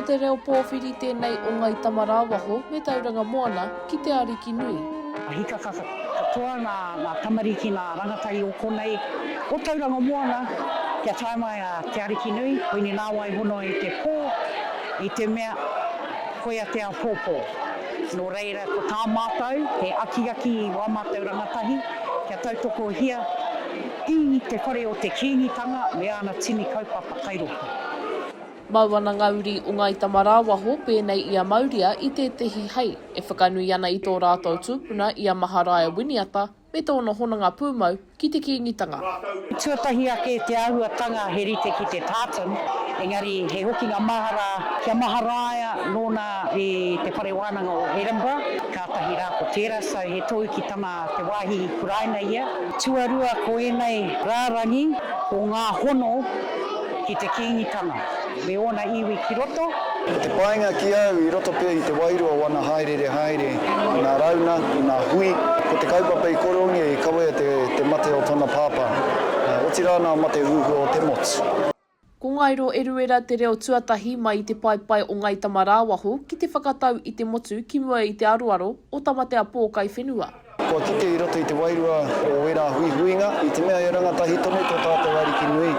te reo pōwhiri tēnei o Ngai Tamarāwaho me Tauranga Moana ki Te Arikinui. Hikaka katoa ngā tamariki, ngā rangatahi o konei, o Tauranga Moana, kia tae mai a Te Arikinui, Kuini Nāwai hono i te pō, i te mea, koia te āpōpō. Nō reira, ko tā mātou, he akiaki i wā mātou rangatahi, kia tautokohia i te whare o te Kīngitanga me āna tini kaupapa kai roto. Mau ana ngā uri o Ngāi Tamarāwaho pēnei i a Mauria i tētehi hei e whakanui ana i tō rātou tūpuna i a Maharaia Winiata me tōna hononga pūmau ki te Kīngitanga. Tuatahi ake te āhuatanga he rite ki te tartan, engari he hokinga mahara ki a Maharaia nōna i te whare wānanga o Edinburgh, kātahi rā ko tērā, so he tohu ki tana te wāhi i kuraina ia. Tuarua ko ēnei rārangi ko ngā hono ki te Kīngitanga me ōna iwi ki roto. Ko te painga ki au i roto pea i te wairua o ana haereere haere i ngā rauna, i ngā hui, ko te kaupapa i koroungia i kawea te, te mate o tona pāpā, otirā ngā mate huhua o te motu. Ko Ngairo Eruera te reo tuatahi mai i te paepae o Ngai Tamarāwaho ki te whakatau i te motu ki mua i te aroaro o Tamatea Pōkai Whenua. Kua kite i roto i te wairua o ērā huihuinga, i te mea e rangatahi tonu tō tātou Ariki nui,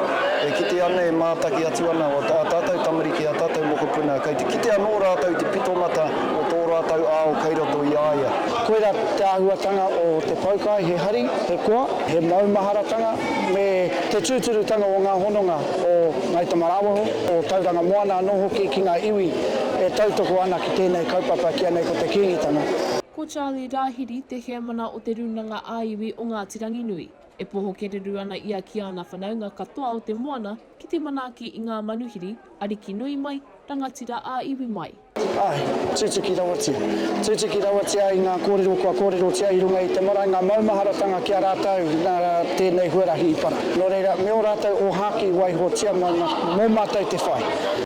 e kite ana, e mātaki atu ana o ā tātou tamariki, ā tātou mokopuna, kei te kite anō rātou i te pitomata o tō rātou ao kei roto i a ia. Koirā te āhuatanga o te poukai, he hari, he koa, he maumaharatanga, me te tūturutanga o ngā hononga o Ngāi Tamarāwaho, o Tauranga Moana anō hoki ki ngā iwi e tautoko ana ki tēnei kaupapa ki anei ko te Kīngitanga. Ko Charlie Rāhiri te heamana o Te Rūnanga ā-Iwi o Ngāti Ranginui. E poho kereru ana ia ki āna whanaunga katoa o te moana ki te manaaki i ngā manuhiri, ariki nui mai, rangatira ā-iwi mai. Āe, tutuki rawatia. Tutuki rawatia i ngā kōrero kua kōrerotia i runga i te marae, ngā maumaharatanga ki a rātou nā tēnei huarahi i para. Nō reira, me ō rātou ōhākī waihotia mai mō mātou te whai.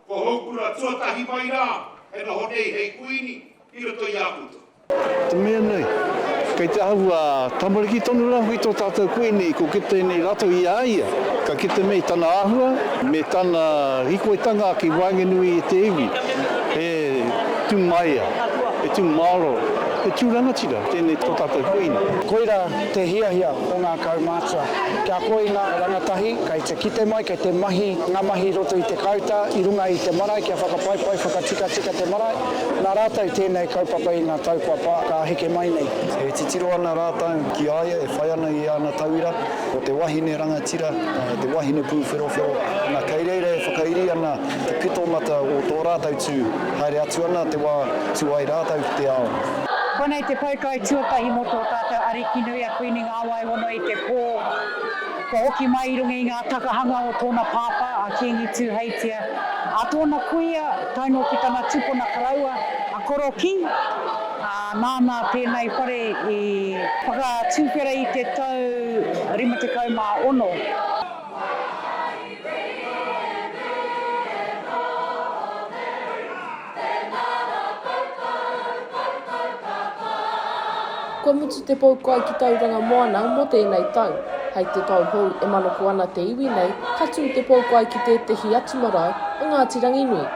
Ko Houkura tuatahi mai rā e noho nei hei kuini i roto i a koutou. Te mea nei, kei te āhua tamariki tonu rā hoki tō tātou kuini, ko kite nei rātou i a ia, ka kite mai i tana āhua me tana hikoitanga ki waenganui i te iwi, he tū māia, he tū māro, he tū rangatira tēnei tō tātou kuini. Koirā te hiahia o ngā kaumātua, kia ako i ngā rangatahi kei te kite mai, kei te mahi ngā mahi i roto i te kāuta, i runga i te marae kia whakapaipai, whakatikatika te marae. Nā rātou tēnei kaupapa i ngā tau kua pā, ka heke mai nei. E titiro ana rātou ki a ia e whai ana i āna tauira, ko te wahine rangatira, te wahine pūwherowhero, na kei reira e whakairi ana te pito mata o tō rātou tū, haere atu ana te wā tū ai rātou ki te ao. Konei te poukai tuatahi mō tō tātou Arikinui a Kuini Ngāwaihono i te pō kua hoki mai i runga i ngā takahanga o tōna pāpā a Kīngi Tūheitia, a tōna kuia tae noa ki tana tupuna koroua a Korokī, ā, nāna tēnei whare i whakatuwhera i te tau 56. Kua mutu te poukai ki Tauranga Moana mō tēnei tau. Hei te tau hou e manoko ana te iwi nei, ka tū te poukai ki tētehi atu marae o Ngāti Ranginui.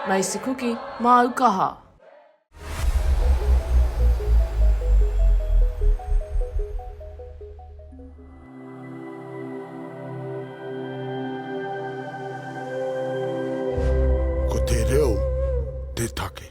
Macy Kuki, māu kaha! Ko te reo te take.